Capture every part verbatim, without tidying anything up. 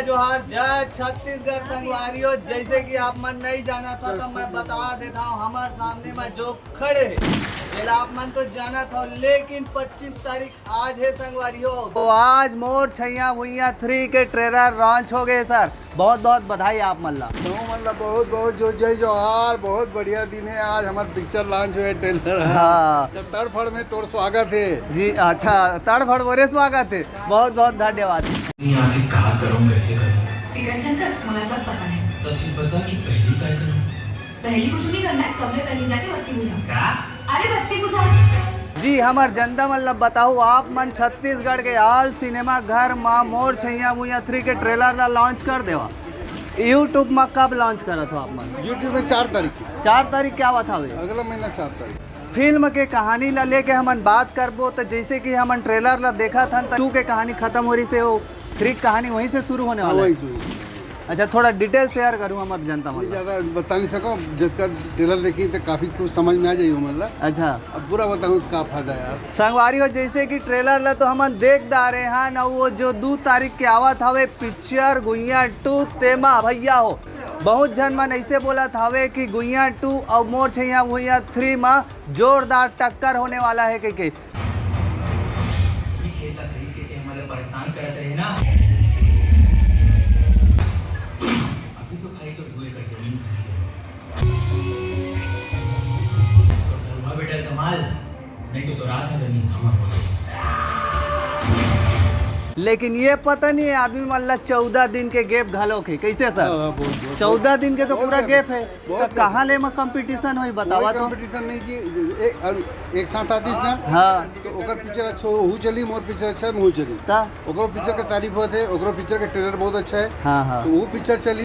जोहार, जय छत्तीसगढ़ संगवारी हो। जैसे कि आप मन नहीं जानत हो, तो मैं बता देता हूँ, हमारे सामने में जो खड़े हैं, जेला आप मन तो जानत हो, लेकिन पच्चीस तारीख आज है संगवारी हो। तो आज मोर छैया भुइया थ्री के ट्रेलर लॉन्च हो गए सर, बहुत बहुत बधाई आप मन ला। तो मन ला बहुत बहुत जो जय जोहार, बहुत बढ़िया दिन है आज, हमार पिक्चर लॉन्च हुए ट्रेलर। हाँ। तो तड़फड़ में तोर स्वागत है। जी अच्छा, तड़फड़ बोरे स्वागत है, बहुत बहुत धन्यवाद। नहीं आते कहा करूँ, कैसे करूँ? फिकर झन कर, मोला सब पता है। तब फिर बता कि पहली काय करूँ? पहली कुछ नहीं करना है, सबले पहले जाके बत्ती बुझा। का? अरे बत्ती बुझा। जी, हमार जनता मन ला बताओ, आप मन छत्तीसगढ़ के all सिनेमा घर मा मोर छैया भुइया थ्री के ट्रेलर ला लॉन्च कर देवा। YouTube मा कब लॉन्च करत हो आप मन? YouTube में चार तारीख की। चार तारीख क्या बात हवे? अगला महीना चार तारीख। फिल्म के कहानी ला लेके हमन बात करबो, तो जैसे कि हमन ट्रेलर ला देखत हन, तो टू के कहानी खत्म हो रही से, वो थ्री के कहानी वहीं से शुरू होने हाँ, वाला है। वही, वही। अच्छा, थोड़ा डिटेल शेयर करूँ हमारे जनता मन नहीं, ला। ज़्यादा बता नहीं सको, जिसका ट्रेलर देखी तो काफ़ी कुछ समझ में आ जाइए मतलब। अच्छा। अब पूरा बताऊँ तो का फायदा यार। संगवारी हो, जैसे कि ट्रेलर ला तो हमन देख डारे हन, अउ वो जो दू तारीख के आवत हवे पिक्चर गुइया टू, तेमा भैया हो, बहुत झन मन ऐसे बोलत हवे कि गुइया टू अउ मोर छैया भुइया थ्री मा जोरदार टक्कर होने वाला है कह के। ये खेत ला खरीद के ते हमन ला परेशान करत रहे ना। अभी तो खाली तो दो एकड़ जमीन खरीदे। तो दरुआ बेटा संभाल, नहीं तो तोर आधा जमीन हमर हो जाए। लेकिन ये पता नहीं है आदमी मन ला चौदह दिन के गैप घलो के कैसे सर? हाँ, हाँ, बहुत, बहुत, चौदह दिन के तो बहुत पूरा गैप है। गैप है। बहुत तो ज्यादा। कहाँ ले में कंपटीशन होई, बतावा तो। कंपटीशन नहीं जी, एक, और एक साथ आतीस ना। हाँ। तो ओकर पिक्चर अच्छा हो, हु चली, मोर पिक्चर अच्छा, महू चली। ता? ओकरो पिक्चर के तारीफ होत है, ओकरो पिक्चर के ट्रेलर बहुत अच्छा है। हाँ, हाँ। तो वो पिक्चर चली।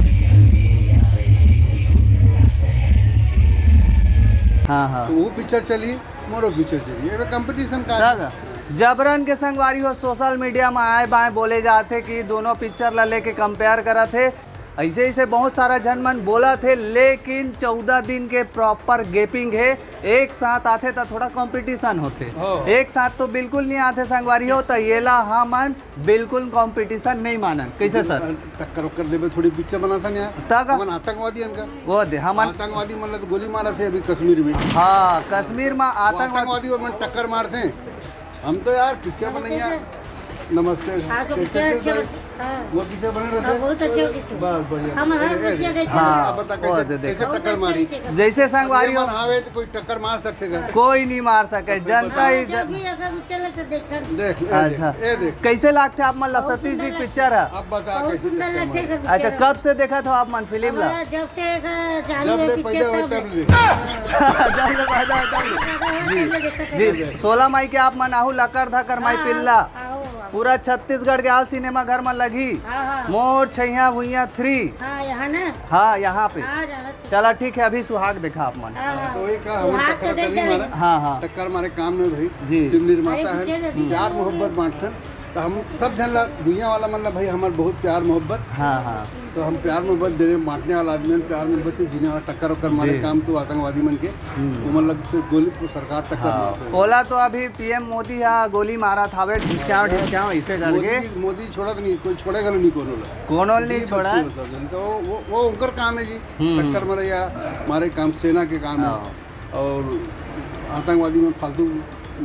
हाँ, हाँ। तो वो पिक्चर चली, मोरो पिक्चर चली। एमे कंपटीशन का है? का? जबरन के संगवारी हो, सोशल मीडिया में आए बाएं बोले जाते कि दोनों पिक्चर ला लेके कंपेयर करत है। ऐसे ऐसे बहुत सारा झन मन बोलत हे, लेकिन चौदह दिन के प्रॉपर गैपिंग हे, एक साथ आथे त थोड़ा कंपटीशन होथे। हाँ। एक साथ तो बिल्कुल नहीं आथे संगवारी हो, त येला हमन बिल्कुल कंपटीशन नहीं मानन। कैसे सर? टक्कर उक्कर देबे थोड़ी पिक्चर बनाथन यार। त का? हमन आतंकवादी हन का? वो दे, हमन आतंकवादी मन ला तो गोली मारत हे अभी कश्मीर में। हाँ, कश्मीर में वो आतंकवादी आतंकवादी मन टक्कर मारथे। हम तो यार पिक्चर नमस्ते बनैया। सर। नमस्ते। हाँ, तो कैसे पिक्चर थे अच्छा साहब? बन-, हाँ। वो पिक्चर बने रहते हाँ, हैं? बहुत अच्छे होते थे। बस बढ़िया। हम हर ए, ए, पिक्चर देखते हाँ, हैं। अब बता वो कैसे, दे, देखो। कैसे बहुत टक्कर अच्छा मारी? लगते थे। जैसे संगवारी हो। मन आवे तो कोई टक्कर मार सकते हैं? कोई नहीं मार सके, तो कोई जनता बता। ही जब जन- भी अगर चले तो देखते हैं। देख, ए अच्छा। देख, ए देख। कैसे लागथे आप मन ला बहुत सतीश जी सुंदर पिक्चर है? लगता है। अब बता बहुत कैसे सुंदर टक्कर लगते मारी? हैं अच्छा, पिक्चर। कब से देखा था आप मन फिल्म ला? हमारा जब से एक चालू जब है ले पिक्चर पैदा हुए तब तब ले। ले। जब ले पैदा हुए तब ले। पैदा हुए जी, तब ले देखा था। जी, सोलह मई के आप मन आहू लकर धकर माई हाँ, पिल्ला। हाँ, आओ, आओ। पूरा छत्तीसगढ़ के all सिनेमा घर में लगी। हाँ, हाँ। मोर छैया भुइया थ्री। हाँ, यहाँ ना? हाँ, यहाँ पे। हाँ, जाना तो। चला ठीक है, अभी सुहाग देखा आप मन। हाँ, हाँ। तो वही कहा, हम सुहाग टक्कर तो देख करनी जाने। मारा। हाँ, हाँ। टक्कर मारे काम में भाई। जी। फिल्म निर्माता अरे, है। पीछे से प्यार मोहब्बत बांटथन। तो हम सब झन ला, दुनिया वाला मन ला भाई हमार बहुत प्यार मोहब्बत। हाँ, हाँ। तो हम प्यार मोहब्बत देने, बांटने वाला आदमी हन, प्यार मोहब्बत से जीने वाला, टक्कर उक्कर मारे जी। काम तो आतंकवादी मन के, हम्म। वो मन ला फिर गोली सरकार टक्कर हाँ। मारथे। ओला तो अभी पीएम मोदी हा गोली मारत हावे, ढिसकाओ, हाँ, ढिसकाओ, ऐसे करके। मोदी, मोदी छोड़त नहीं, कोई छोड़ेगा नहीं कोनो ला। कोनो नहीं छोड़ा। सब झन। तो वो, वो उनकर काम है जी, हम्म। टक्कर मारे या मारे काम सेना के काम है। हाँ। और आतंकवादी मन फालतू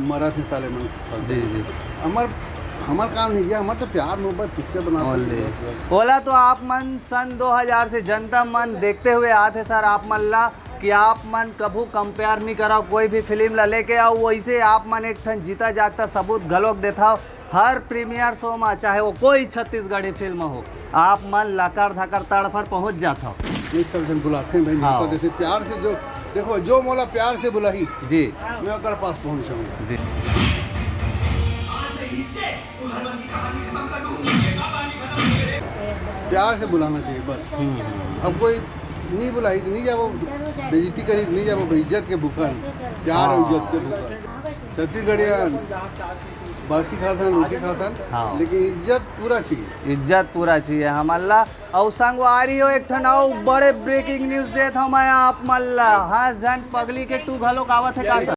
मरत हे साले मन फालतू। जी, जी। हमर, हमर काम नहीं है, हमर तो प्यार मोहब्बत पिक्चर बनाते हैं बस। ओला तो आप मन सन दो हज़ार से जनता मन देखते हुए आत हे सर, आप मन ला कि आप मन कभू कंपेयर नहीं करा कोई भी फिल्म ला लेके, अउ वैसे आप मन एक ठन जीता जागता सबूत घलोक देथव। हर प्रीमियर शो में, चाहे वो कोई छत्तीसगढ़ी फिल्म हो, आप मन लकर धकर तड़फड़ पहुंच जात हो। ये सब झन बुलाते हैं भाई, हाँ। न्योता देते प्यार से, जो देखो, जो मोला प्यार से बुलाही, जी। मैं ओकर पास पहुंच जाऊंगा। जी। प्यार से बुलाना चाहिए बस। हम्म। अब कोई नहीं बुलाही तो नहीं जाबो, बेइज्जती करी तो नहीं जाबो, इज्जत के भूखा है, प्यार और हाँ। इज्जत के भूखा है। छत्तीसगढ़िया बासी खाथन, रोटी खाथन, हाँ। लेकिन इज्जत पूरा चाहिए। इज्जत पूरा चाहिए हमन ला। अउ संगवारी हो, एक ठन अउ बड़े ब्रेकिंग न्यूज़ देत हंव मैं आप मन ला। हंस झन पगली के टू घलोक आवत हे का सर?